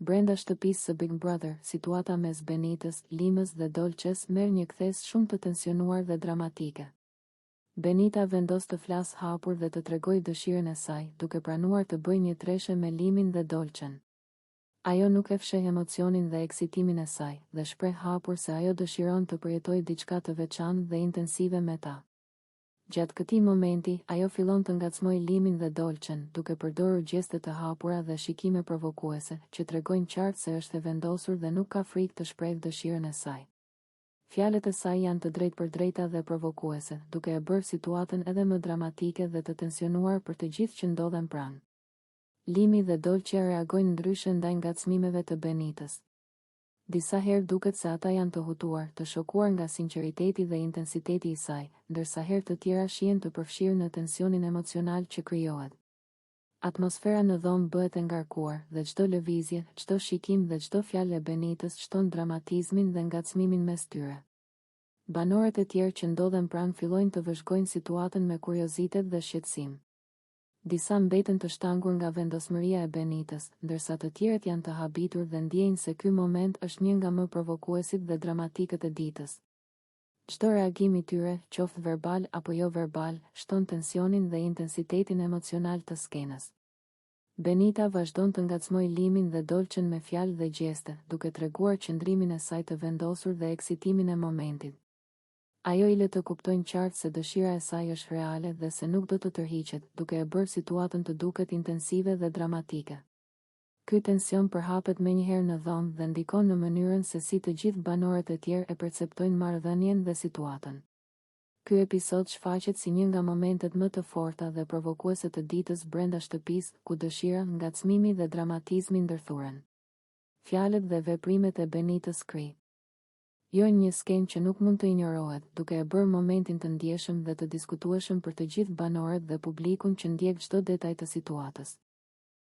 Brenda shtëpisë së Big Brother, situata mes Benitës, Limës dhe Dolçes merr një kthesë shumë të tensionuar dhe dramatike. Benita vendos të flasë hapur dhe të tregojë dëshirën e saj, duke pranuar të bëjë një treshe me Limin dhe Dolçen. Ajo nuk e fsheh emocionin dhe eksitimin e saj, dhe shpreh hapur se ajo dëshiron të përjetojë diçka të veçantë dhe intensive me ta. Gjatë këtij momenti, ajo fillon të ngacmojë Limin dhe Dolçen, duke përdorur gjeste të hapura dhe shikime provokuese, që tregojnë qartë se është e vendosur dhe nuk ka frikë të shprehë dëshirën e saj. Fjalët e saj janë të drejtpërdrejta dhe provokuese, duke e bërë situatën edhe më dramatike dhe të tensionuar për të gjithë që ndodhen pranë. Limi dhe Dolçja reagojnë ndryshe ndaj ngacmimeve të Benitës. Disa herë duket se ata janë të hutuar, të shokuar nga sinqeriteti dhe intensiteti i saj, ndërsa herë të tjera shihen të përfshirë në tensionin emocional që krijohet. Atmosfera në dhomë bëhet e ngarkuar, dhe çdo lëvizje, çdo shikim dhe çdo fjalë e Benitës shton dramatizmin dhe ngacmimin mes tyre. Banorët e tjerë që ndodhen pranë fillojnë të vëzhgojnë situatën me kuriozitet dhe shqetësim. Disa mbeten të shtangur nga vendosmëria e Benitës, ndërsa të tjerët janë të habitur dhe ndjejnë se ky moment është një nga më provokuesit dhe dramatikët e ditës. Çdo reagim i tyre, qoftë verbal apo jo verbal, shton tensionin dhe intensitetin emocional të skenës. Benita vazhdon të ngacmojë Limin dhe Dolçen me fjalë dhe gjeste, duke treguar qëndrimin e saj të vendosur dhe eksitimin e momentit. Ajo i lë të kuptojnë qartë se dëshira e saj është reale dhe se nuk do të tërhiqet, duke e bërë situatën të duket intensive dhe dramatike. Ky tension përhapet menjëherë në dhomë dhe ndikon në mënyrën se si të gjithë banorët e tjerë e perceptojnë marrëdhënien dhe situatën. Ky episod shfaqet si një nga momentet më të forta dhe provokuese të ditës brenda shtëpisë, ku dëshira, ngacmimi dhe dramatizmi ndërthuren. Fjalët dhe veprimet e Benitës kri. Jojnë një skenë që nuk mund të injorohet, duke e bërë momentin të ndjeshëm dhe të diskutueshëm për të gjithë banorët dhe publikun që ndjek çdo detaj të situatës.